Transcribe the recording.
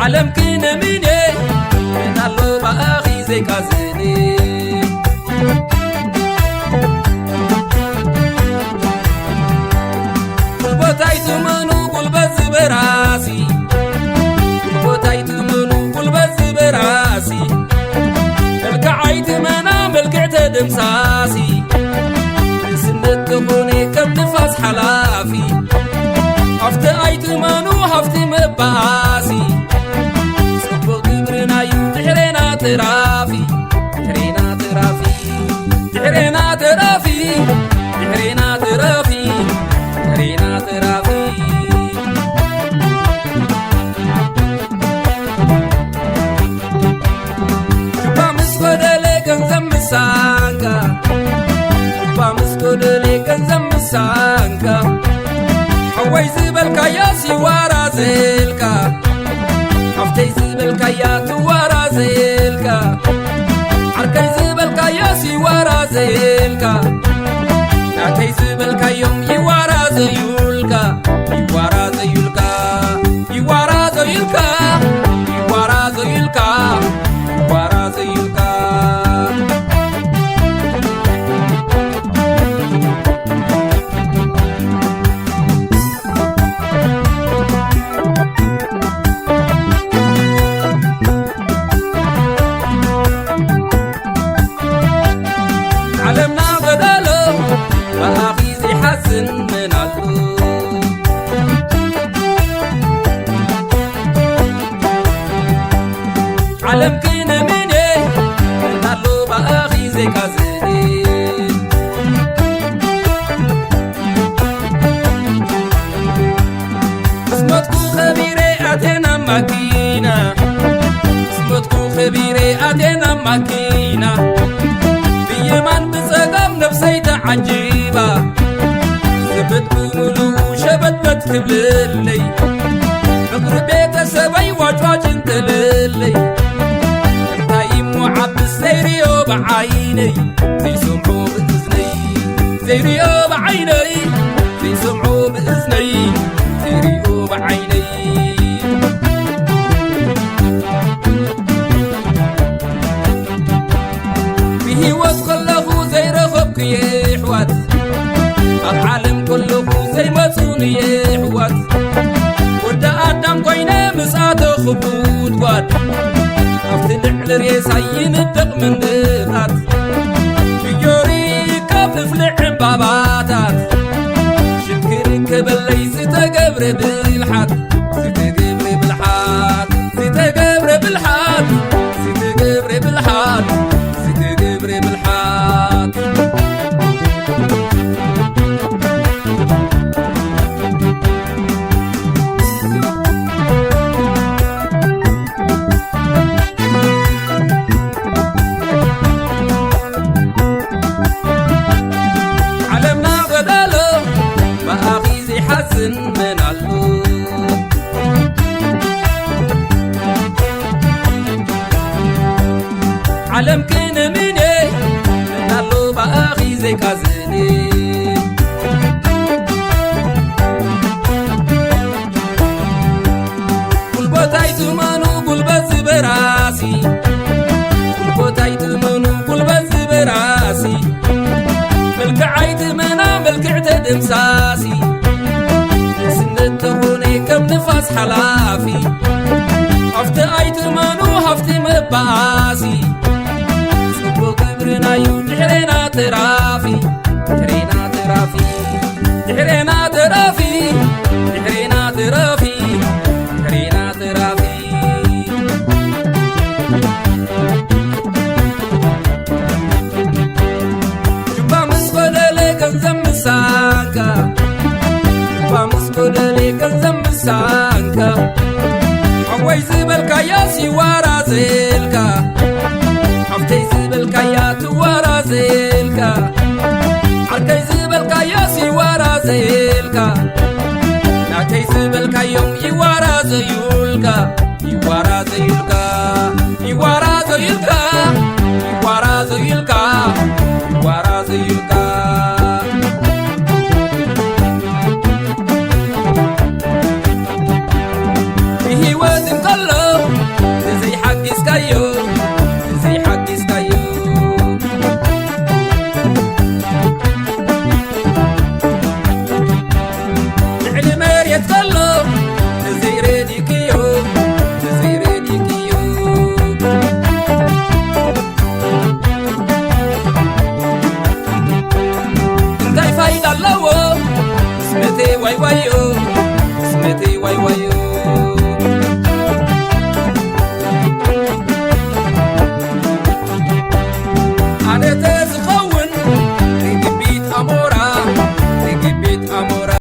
ዓለም ክነምኔ፣ መን ኣሎ ብኣኺ ዘይቃዝን? ጉልበት ኣይትመኑ፣ ጉልበት ዝበራሲ። ጉልበት ኣይትመኑ፣ ጉልበት ዝበራሲ። መልክዕ ኣይትመና፣ መልክዕ ተደምሳሲ። ንእስነት ተኾነ ከም ንፋስ ሓላፊ። ሃፍቲ ኣይትመኑ፣ ሃፍቲ መባኣሲ። ጽቡቕ ግብርናዩ ድሕሬና ተራፊ። ድሕሬና ተራፊ። ድሕሬና ተራፊ። ድሕሬና ተራፊ። ድሕሬና ተራፊ። ሹባ ምስ ጎደለ ገንዘብ ምሳንካ። ሹባ ምስ ጎደለ ገንዘብ ምሳንካ። ሓወይ ዝበልካዮስ ይዋራዘልካ። ሓፍተይ ዝበልካያ ትዋራዘልካ። ዓርከይ ዝበልካዮስ ይዋራዘልካ። ናተይ ዝበልካዮም ይዋራዘዩልካ። ይዋራዘዩልካ። ይዋራዘዩልካ። ይዋራዘዩልካ። ይዋራዘዩልካ። ዓለምና በዳሎ ብኣኺ ዘይሓዝን መን ኣሎ? ዓለም ክነምኔ፣ መን ኣሎ ብኣኺ ዘይቃዝን? ምስ ሞትኩ ከቢረ ኣትየ ናብ ማኪና። ምስ ሞትኩ ከቢረ ኣትየ ናብ ማኪና። ብየማን ብጸጋም ነብሰይ ተዓጂባ። ስብት ብምሉኡ ሸበትበት ክብለለይ። ፍቕሪ ቤተሰበይ ዋጭዋጭ እንተለለይ። እንታይ እሞ ዓብስ ዘይርእዮ ብዓይነይ። ዘይሰምዖ ብእዝነይ። ዘይርእዮ ብዓይነይ። ዘይሰምዖ ብእዝነይ። ዘይርእዮ ብዓይነይ። ብህይወት ከለኹ ዘይረኸብኩ የሕዋት። ኣብ ዓለም ከለኹ ዘይመጹን የሕዋት። ወዲ ኣዳም ኮይነ ምስ ኣተኹ ጉድጓድ። ኣብቲ ልዕሊ ሬሳ ይንደቕ መንደቓት። ብዮሪ ካብ እፍልዕ ዕምባባታት። ሽክር ከበለይ ዝተገብረ ብልሓት። ዝተገብረ ብልሓት። ዝተገብረ ብልሓት። ዝተገብረ ብልሓት። ዝተገብረ ብልሓት። ዓለምና በዳሎ ብኣኺ ዘይሓዝን መን ኣሎ? ዓለም ክነምኔ፣ መን ኣሎ ብኣኺ ዘይቃዝን? ጉልበት ኣይትመኑ፣ ጉልበት ዝበራሲ። ጉልበት ኣይትመኑ፣ ጉልበት ዝበራሲ። መልክዕ ኣይትመና፣ መልክዕ ተደምሳሲ። ንእስነት ተኾነ ከም ንፋስ ሓላፊ። ሃፍቲ ኣይትመኑ፣ ሃፍቲ መባኣሲ። ጽቡቕ ግብርናዩ ድሕሬና ተራፊ። ድሕሬና ተራፊ። ድሕሬና ተራፊ። ድሕሬና ተራፊ። ድሕሬና ተራፊ። ጁባ ምስ ጎደለ ገንዘብ ምሳንካ። ጁባ ምስ ጎደለ ገንዘብ ምሳንካ። ሓወይ ዝበልካያስ ይዋራዘልካ። ሓፍተይ ዝበልካያ ትዋራዘልካ። ዓርከይ ዝበልካያስ ይዋራዘልካ። ናተይ ዝበልካዮም ይዋራዘዩልካ። ይዋራዘዩልካ። ይዋራዘዩልካ። ይዋራዘዩልካ። ይዋራዘዩልካ። ብህይወት እንከሎ ከሎ